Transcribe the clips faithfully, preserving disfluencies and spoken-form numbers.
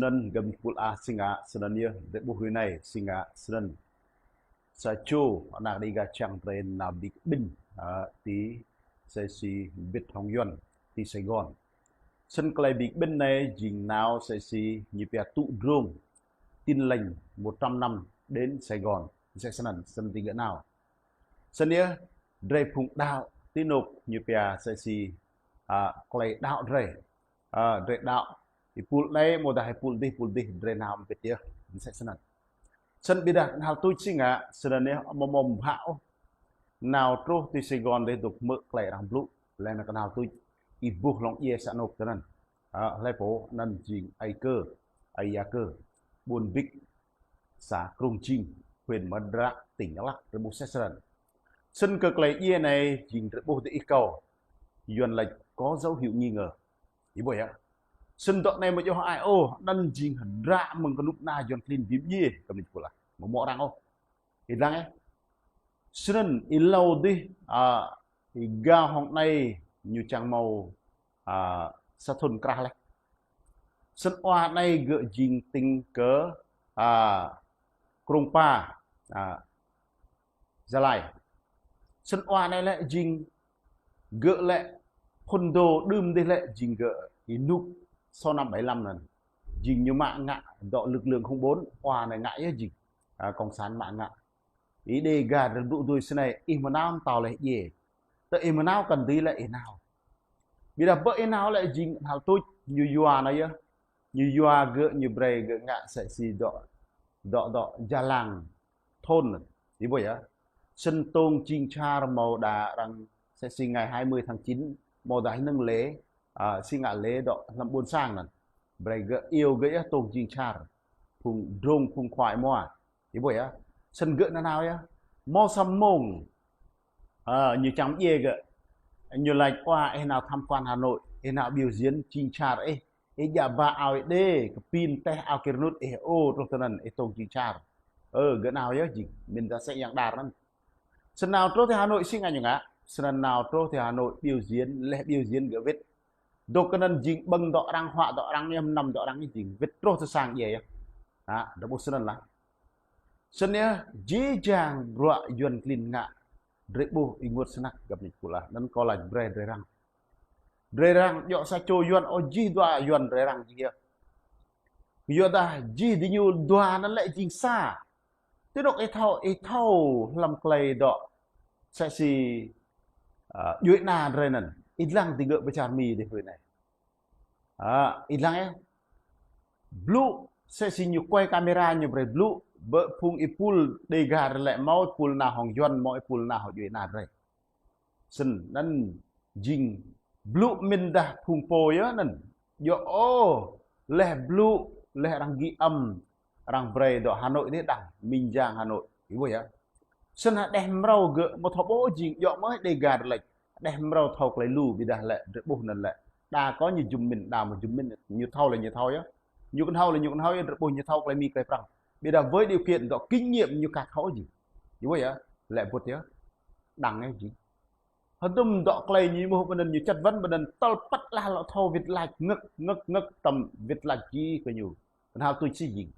Snăn gơ̆m pul ah sing ah, snăn yơh, drei ƀuh hrơi anei, sing ah, snăn. Sa čô, anak Dega čang drei nao bi kƀĭn, ah, ti, sa si bit hŏng Yuăn, ti Sài Gòn. Snăn klei bi kƀĭn anei, jing nao sa si ñu pia tụ drông, Tin Lành một trăm năm đến Sài Gòn. Sa snăn, snăn ti gơ̆ nao. Snăn yơh, drei phung đăo, ti anôk ñu pia sa si, ah, klei đăo drei. Ah, drei đăo. Ih pul anei, mơ̆ dah ih pul dih, pul dih, drei nao mbĭt yơh. Sa snăn. Snăn ƀiădah knhal tuč sing ah, snăn yơh, amâo mâo mbhă ôh. Nao truh ti Sài Gòn dih dôk hmư̆ klei arăng blŭ, leh anăn knhal tuč, ih ƀuh hlŏng djiê sa anôk tinăn. Ah, hlei pô, anăn jing Ai Kơ, Ai Yakơ, ƀuôn Bĭk, xã Krông Jing, huyện Madrak, tỉnh Đắk Lắk, drei ƀuh sa snăn. Snăn kơ klei djiê anei, jing drei ƀuh dih ih kâo. Yuăn lač có dấu hiệu nghi ngờ. Ih ƀuh yơh. Snăn dŏ anei amâo djŏ ai ôh, anăn jing hdră mơ̆ng knŭk kna Yuăn klin bi mdjiê, kơ mĭn pul ah. Amâo mâo arăng ôh. Ih dlăng yơh. Snăn êlâo dih, ah, êgao hŏng anei ñu čang mâo, ah, sa thŭn krah leh. Snăn wa anei gơ̆ jing tĭng kơ, ah, Krông Pa, ah, Gia Lai. Snăn wa anei lĕ jing gơ̆ lĕ phŭn dô đưm dih lĕ jing gơ̆ ênuk sau năm bảy lăm anăn. Jing ñu mă ngă dŏ lực lượng khủng bố, wa anei ngă yơh jing, ah, cộng sản mă ngă. Ih Dega drei blŭ dưi snei, ih mơnao mtao leh djiê. Tơ ih mơnao kăn dưi leh ih nao. Ƀiădah ƀơ ih nao lĕ jing knhal tuč, ñu yua anei yơh. Ñu yua gơ̆, ñu brei gơ̆ ngă sa si dŏ, dŏ, dŏ jalan thôn. Ih ƀuh yơh. Snăn tông jing čar mâo đa arăng sa si ngày hai mươi tháng chín, mâo dah năng lễ, ah, si ngă lễ dŏ hlăm ƀuôn sang anăn. Brei gơ̆ iêu gơ̆ yơh tông jing čar. Phung drông, phung khua mua. Ih ƀuh yơh. Snăn gơ̆ nanao yơh. Mâo sa mông, ah, ñu čang mdjiê gơ̆. Ñu lač wa ih nao tham quan Hà Nội, ih nao biểu diễn jing čar ih. Ih djă ba ao Êđê, kpin teh ao Kêrnut, ih ôh truh tinăn, ih tông jing čar. Ơ, gơ̆ nao yơh jing, mĭn dah sĕ yang đar anăn. Snăn nao truh ti Hà Nội sing ah ñu ngă, snăn nao truh ti Hà Nội biểu diễn, leh biểu diễn gơ̆ wĭt. Dôk kơ anăn jing ƀơ̆ng dŏ arăng, huă dŏ arăng, yơh mnăm dŏ arăng jing, wĭt truh ti sang djiê yơh. Ha, drei ƀuh snăn lah. Snăn yơh, jih jang bruă Yuăn klin ngă, drei ƀuh ênguôt snăk gơ̆ mĭn pul ah, anăn kâo lač brei drei răng. Drei răng, djŏ sa čô Yuăn, ơ jih dua Yuăn drei răng jing yơh. Kyuadah jih diñu dua anăn lĕ jing sa. Ti anôk ih thâo, ih thâo hlăm klei dŏ sa si, ah, djuê ana drei anăn. Ih dlăng ti gơ̆ bi čar Mi dih hrơi anei. Ah, ih dlăng yơh. Blŭ, sa si ñu quay camera ñu brei blŭ, ƀơ phung ih pul Dega drei lĕ mâo ih pul nao hŏng Yuăn, mâo ih pul nao hŏng djuê ana drei. Snăn anăn jing blŭ mĭn dah phung pô yơh anăn. Djŏ ôh, leh blŭ, leh arăng ghi âm, arăng brei dŏ Hà Nội dih đăng, Minh Giang Hà Nội. Ih ƀuh yơh. Snăn hđeh mrâo gơ̆ amâo thâo ƀuh jing djŏ mơh Dega drei lač. Hđeh mrâo thâo klei lu ƀiădah lĕ, drei ƀuh anăn lĕ. Đa kơ ñu jum mĭn, đa amâo jum mĭn, ñu thâo lĕ ñu thâo yơh. Ñu kăn thâo lĕ ñu kăn thâo yơh, drei ƀuh ñu thâo klei Mi klei Prăng. Ƀiădah với điều kiện dŏ kinh nghiệm ñu ka thâo jing. Ih ƀuh yơh, lĕ ƀuh yơh. Đăng yơh jing. Hdŭm dŏ klei ñu êmuh ƀơ anăn ñu chất vấn ƀơ anăn tơl păt lah lŏ thâo wĭt lač ngơ̆k, ngơ̆k, ngơ̆k tăm wĭt lač jih kơ ñu. Knhal tuč si jing.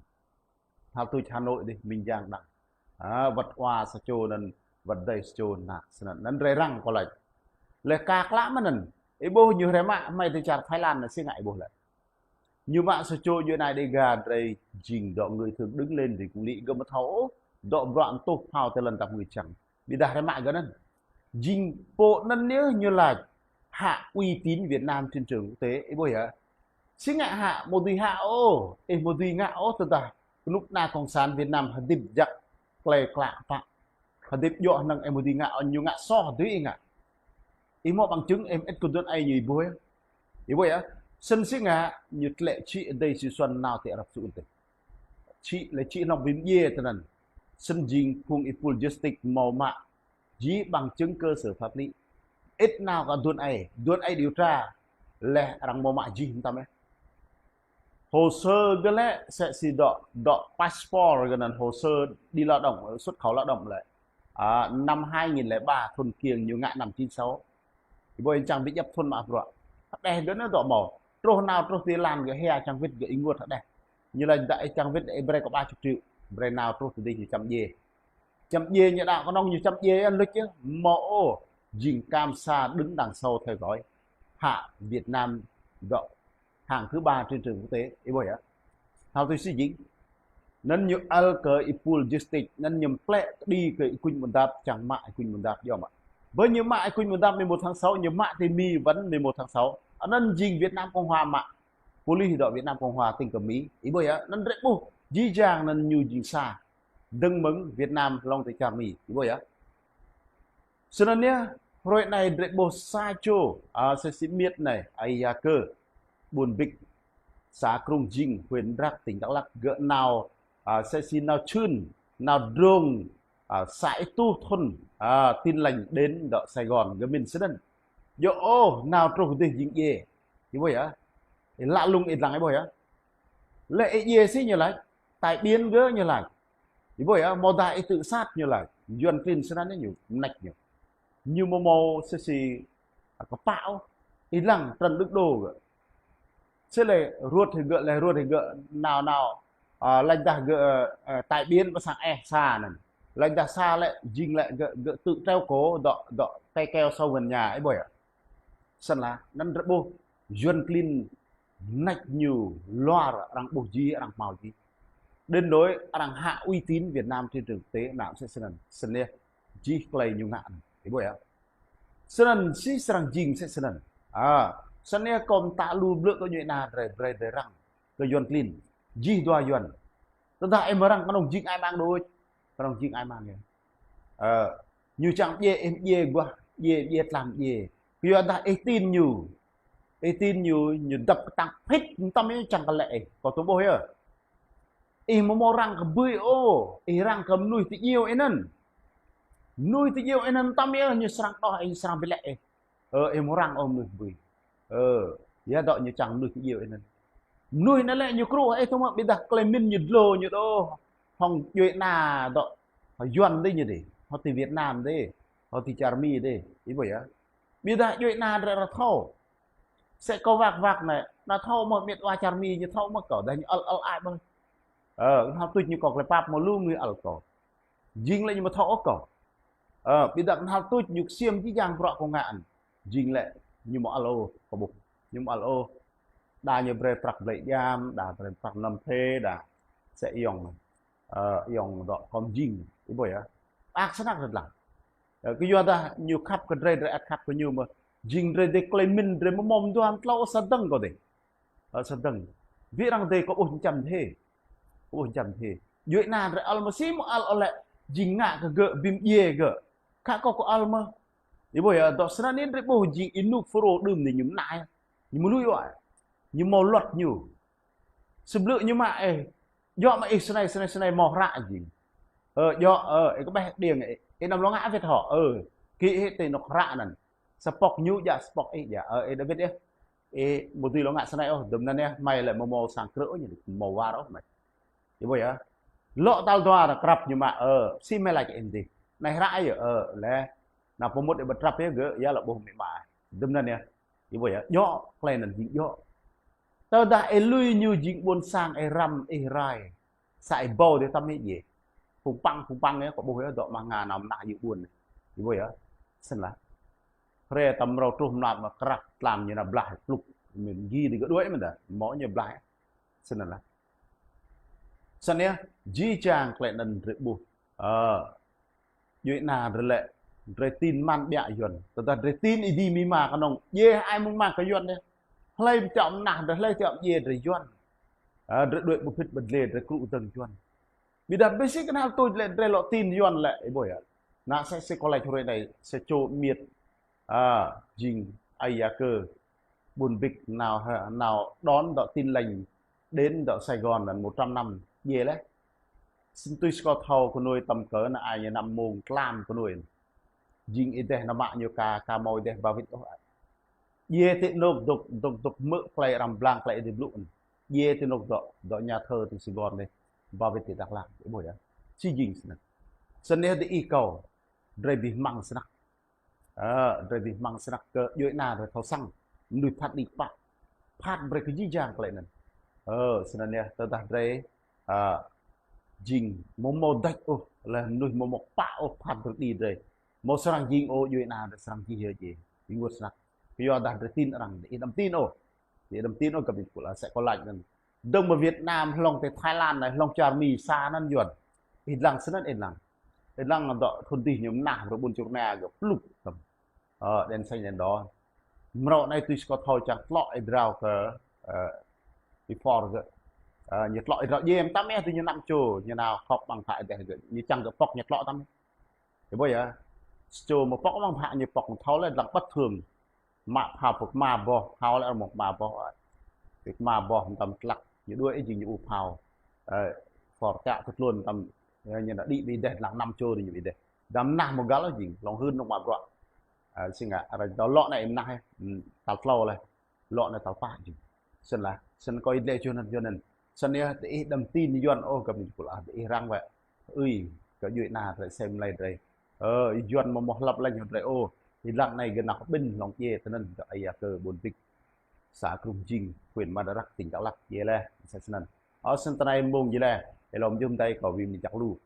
Knhal tuč Hà Nội dih, Minh Giang đăng. Ah, wăt wa sa čô anăn, wăt dei sa čô anăn, snăn. Anăn drei răng kâo lač. Leh ka klă mơ̆n anăn. Ih ƀuh ñu hrăm mă, hmei ti čar Thái Lan anăn si ngă ih ƀuh lĕ. Ñu mă sa čô djuê ana Dega drei jing dŏ người thượng đứng lên vì công lý gơ̆ amâo thâo ôh, dŏ bruă mtuh phao ti lăn dap ngui čang. Ƀiădah hrăm mă gơ̆ anăn. Jing pô anăn yơh ñu lač hạ uy tín Việt Nam trên trường quốc tế, ih ƀuh yơh. Si ngă hạ, amâo dưi hạ ôh, ih amâo dưi ngă ôh tơdah knŭk kna cộng sản Việt Nam hdĭp jăk klei klă pă. Hdĭp djŏ hnơ̆ng ih amâo dưi ngă, ñu ngă soh dưi ih ngă. Ih mâo bằng chứng, ih mơĭt kơ aduôn aê ñu ih ƀuh yơh. Ih ƀuh yơh. Snăn si ngă, ñu tlĕ čhĭ adei si Xuân nao ti Arab Saudi. Čhĭ lĕ čhĭ hlŏng bi mdjiê tinăn. Snăn jing phung ih pul justice mâo mă jih bằng chứng cơ sở pháp lý. Ih nao kơ aduôn aê, aduôn aê điều tra. Leh arăng mâo mă jih mtam yơh. Hồ sơ gơ̆ lĕ sa si dŏ, dŏ passport gơ̆ anăn hồ sơ đi lao động, xuất khẩu lao động lĕ. À, năm hai nghìn lẻ ba thŭn kiêng ñu ngă năm chín sáu. Ih ƀuh čang bi djăp thŭn mă bruă. Hđeh gơ̆ anăn dŏ mâo. Truh nao truh ti lăn gơ̆ hia čang wĭt gơ̆ ênguôt hđeh. Ñu laĭ dah ih čang wĭt ih brơi kơ ba chục triệu. Brơi nao truh tơdơi ñu čăm djiê. Čăm djiê ñu đa kơnơ̆ng ñu čăm djiê anŭn luč yơh. Mơ̆ ôh, jing kam sa đứng đằng sau theo dõi. Hạ Việt Nam dŏ hàng thứ ba trên trường quốc tế. Ih ƀuh yơh. Hal tui si jing. Anŭn ñu ăl kơ ih pul justice, anŭn ñu plĕ kơđi kơ ih kuñ mơdap, čang mă ih kuñ mơdap yơh mă. Bơ ñu mă ih kuñ mơdap mười một tháng sáu, ñu mă ti Mi wăn mười một tháng sáu. Anŭn jing Việt Nam Cộng Hòa mă. Pôlis dŏ Việt Nam Cộng Hòa tĭng kơ Mi. Ih ƀuh yơh, anŭn drơi ƀuh. Jih jang anŭn ñu jing sa. Dơ̆ng mơ̆ng Việt Nam lŏng ti čar Mi. Ih ƀuh yơh. Snăn yơh, hrơi anai drơi ƀuh sa čô, a, sĕ si miêt anai, Ayakơ, ƀuôn Bik, xã Krông Jing, huyện Mdrak, tỉnh Đắk Lắk, gơ̆ nao, a, sĕ si nao čhưn, nao drông, a, sa ih tuh thŭn, a, Tin Lành đến dŏ Sài Gòn, gơ̆ mĭn snăn. Yơh ôh, nao truh dih jing djiê. Ih ƀuh yơh. Ih lă lung ih dlăng ih ƀuh yơh. Lĕ ih djiê si ñu laĭ, tai biến gơ̆ ñu laĭ. Ih ƀuh yơh, mơ̆ dah ih tự sát ñu laĭ. Yuăn klin snăn ñu, mnêč ñu. Ñu mơ̆ mơ̆ sĕ si, a, kơpă ôh. Ih lăng trăn đŭk đô gơ̆. Sĕ lĕ ruăt hĭ gơ̆, lĕ ruăt hĭ gơ̆ nao nao. A, laĭ dah gơ̆, a, tai biến pơ sang eh sa anŭn. Laĭ dah sa lĕ, jing lĕ gơ̆, gơ̆ tự treo cổ dŏ, dŏ, cây keo sau vườn nhà, ih ƀuh yơh. Snăn lah, anŭn drơi ƀuh, Yuăn klin mnêč ñu luar arăng ƀuh jih, arăng hmâo jih. Đến nỗi arăng hạ uy tín Việt Nam trên trường quốc tế, anŭn sĕ snăn, snăn yơh, jih klei ñu ngă anŭn. Ih ƀuh yơh. Snăn si srăng jing sĕ snăn. A, snăn yơh kâo mtă lu blư̆ kơ djuai ana drơi, drơi, drơi răng. Kơ Yuăn klin. Jih dua Yuăn. Tơdah ih mơ̆ răng kơnơ̆ng jing ai mang đôč. Kơnơ̆ng jing ai mang yơh. Ơ, ñu čang djiê, ih djiê guah, djiê, djiê tlam djiê. Kyuadah ih tin ñu. Ih tin ñu, ñu dăp kơtang phĭt, mơtam yơh čang kơ lĕ ih. Kâo tŭ ƀuh yơh. Ih mơ̆ mơ̆ răng kơ bưi ôh, ih răng kơ mnuih ti djiêu ih anŭn. Mnuih ti djiêu ih anŭn mơtam yơh, ñu srăng đoh ih, ñu srăng bi lĕ ih. Ơ, ih mơ̆ răng ôh mnuih bưi. Ơ, yơh dŏ ñu čang mnuih ti djiêu ih anŭn. Mnuih anŭn lĕ ñu kru ih tŭ mă ƀiădah klei mĭn ñu dlô ñu đôč. Hŏng djuai ana dŏ, hŏng Yuăn dih ñu dih. Hŏng ti Việt Nam dih. Hŏng ti čar Mi dih. Ih ƀuh yơh. Ƀiădah djuai ana drơi arăng thâo. Sĕ kâo wak wak anai, anai thâo mơ̆ miêt wa čar Mi ñu thâo mơ̆ kâo, dah ñu ăl ăl ai ƀơ̆. Ơ, knhal tuč ñu kâo klei pap mơ̆ lu mnuih ăl kâo. Jing lĕ ñu mơ̆ thâo ôh kâo. Ơ, ƀiădah knhal tuč ñu ksiêm jih jang bruă kâo ngă anŭn. Jing lĕ ñu mơ̆ ăl ôh, kâo ƀuh. Ñu mơ̆ ăl ôh. Đa ñu brơi prăk blơi djam, đa brơi prăk năm phê, đa sĕ ayŏng. Ơ, ayŏng dŏ kơ mjing, ih ƀuh yơh. Ak snăk rơdlăng. Ơ, kyuadah ñu khăp kơ drơi, drơi ăt khăp kơ ñu mơ̆. Jing drơi dêh klei mĭn drơi mơ̆ mơ̆ mơduam tlâo sa dơ̆ng kơ dêh. Ơ, sa dơ̆ng. Wĭ arăng dêh kơ ƀuh čăm dêh. Ƀuh čăm dêh. Djuai ana drơi ăl mơ̆ si mơ̆ ăl ôh lĕ. Jing ngă kơ gơ̆ bĭm djiê gơ̆. Khă kâo kơ ăl mơ̆. Ih ƀuh yơh, dŏ snăn anai drơi ƀuh jing ih nuk Fulro đưm anai ñu mơnai. Ñu mơ̆ lui ôh. Ñu mâo luật ñu. Sĭ blư̆ ñu mă ih. Djŏ mă ih snei, snei, snei mâo hră jing. Ơ, djŏ, ơ, ih kơ ƀĕ điêng ih. Ih anăm lŏ ngă wĭt hŏ. Ơ, kĭ ih ti anŏ hră anŭn. Sa pŏk ñu djă, sa pŏk ih djă. Ơ, ih đa wĭt ih. Ih ƀu dưi lŏ ngă snei ôh, dŭm anŭn yơh, mă lĕ mâo mâo sang krư̆ ñu, mâo war ôh mă. Ih ƀuh yơh. Lŏ tal dua anŭn krăp ñu mă, ơ, si mă laĭ kơ ih dih. Anai hră yơh, ơ, lĕ. Anai pơmŭt ih ƀu trăp yơh gơ̆, yơh lŏ ƀuh mĭ mă. Dŭm anŭn yơh. Ih ƀuh yơh, djŏ, klei anŭn jing djŏ. Tơdah ih lui ñu jing ƀuôn sang ih răm ih rai. Sa ih ƀâo dih tăm ih djiê. Phung păng, phung păng yơh, kâo ƀuh yơh, dŏ mơ̆ng ngă nao mơnah yơh ƀuôn. Ih ƀuh yơh. Snăn lah. Hrơi tăm rơ̆ truh mlam mă krăp tlam ñu nao blah plŭk. Mĭn gi dih gơ̆ đuaĭ mơ̆n dah. Mâo ñu blah. Snăn lah. Snăn yơh, jih jang klei anŭn drơi ƀuh. Ơ. Djuai ana drơi lĕ, drơi tin mơ̆n ƀiă Yuăn. Tơdah drơi tin ih dih mĭ mă kơnơ̆ng, djiê ai mơ̆ng mă kơ Yuăn yơh. Hlơi pơčŏ mơnah drơi, hlơi pơčŏ djiê drơi Yuăn. Ơ, drơi đuaĭ ƀu phĭt ƀu dlê, drơi krŭ dơ̆ng Yuăn. Ƀiădah bơ si knhal tuč lĕ, drơi lŏ tin Yuăn lĕ, ih ƀuh yơh. Anŭn sĕ, sĕ kâo laĭ hrơi anai, sĕ čô miêt. Ơ, jing Ayakơ. Ƀuôn Bik nao, nao đón dŏ Tin Lành đến dŏ Sài Gòn anŭn một trăm năm. Djiê lĕ. Sĭn tui sa kâo thâo kơ nui tăm kơ anŭn ai ñu năm mông tlam kơ nui. Jing ih dêh nao mă ñu ka, ka mâo ih dêh ba wĭt ôh. Djiê ti anŏ dŏ, dŏ, dŏ mơ̆ klei arăng blang klei ih dih blŭ anŭn. Djiê ti anŏ dŏ, dŏ nhà thờ ti Sài Gòn dih. Ba wĭt ti Đắk Lắk, ih ƀuh yơh. Si jing snăn. Snăn yơh dih ih kâo. Drơi bi hmăng snăk. Ơ, drơi bi hmăng snăk kơ djuai ana drơi thâo săng. Mnuih phat đĭ kơpă. Phat brơi kơ jih jang klei anŭn. Ơ, snăn yơh, tơdah drei, ơ, jing, mâo mâo đăč ôh, leh mnuih mâo mâo pă ôh, phat brơi đĭ drei. Mâo srăng jing ôh, djuê ana drei srăng jih yơh jih. Ih ƀuh snăk. Kyuadah drei tin arăng, ih đăm tin ôh. Ih đăm tin ôh, găp djuê pul ah, sĕ kâo lač anăn. Dơ̆ng mơ̆ng Việt Nam, hlŏng ti Thái Lan anei, hlŏng čar Mi sa anăn Yuăn. Ih dlăng snăn, ih dlăng. Ih dlăng dŏ thŭn dih ñu mnah, rơbun čur na gơ̆ plŭk tăm. Ơ, đen xanh đen đỏ. Mrâo anei tui si kâo thâo čang tlŏ ih drao kơ, ơ, ih phor gơ̆. Ơ, ñu tlŏ ih drao djêm tăm yơh tui ñu năm čô, ñu nao khŏp ƀăng phă ih deh gơ̆. Ñu čang gơ̆ pŏk ñu tlŏ tăm. Ih ƀuh yơh. Čô mâo pŏk ƀăng phă ñu pŏk thâo leh dlăng bất thường. Mă phao pơk ma boh, phao leh mâo ma boh. Pơk ma boh tăm tlăk, ñu đuaĭ ih jing ñu ƀu phao. Ơ, phor čă kơ tlôn tăm, ơ, ñu nao đĭ ƀơi deh dlăng năm čô đĭ ñu ƀơi deh. Dăm nah mơ̆ng găl jing, hlŏng hưn nŏng mă bruă. Ơ, si ngă, arăng dŏ lŏ anei mnah, ơ, tal tlâo leh. Lŏ anei tal pă jing. Snăn lah, snăn kâo ih dleh čuh anăn, čuh anăn. Snăn yơh, diih đăm tin Yuăn ôh, găp djuê pul ah, diih răng wĕ. Ơi, kơ djuê ana drei sem lei drei. Ơ, Yuăn mâo mâo hlăp lĕ ñu drei ôh. Ih dlăng anei gơ̆ nao kơ ƀĭn hlŏng djiê tinăn, gơ̆ aya kơ ƀuôn Bik. Să Krông Jing, huyện Madarak, tỉnh Dak Lak, djiê leh, msĕ snăn. Ơ, snăn tơnai mông djiê leh, ih lŏm jum dai kâo wĭ mơ̆ng jak lu.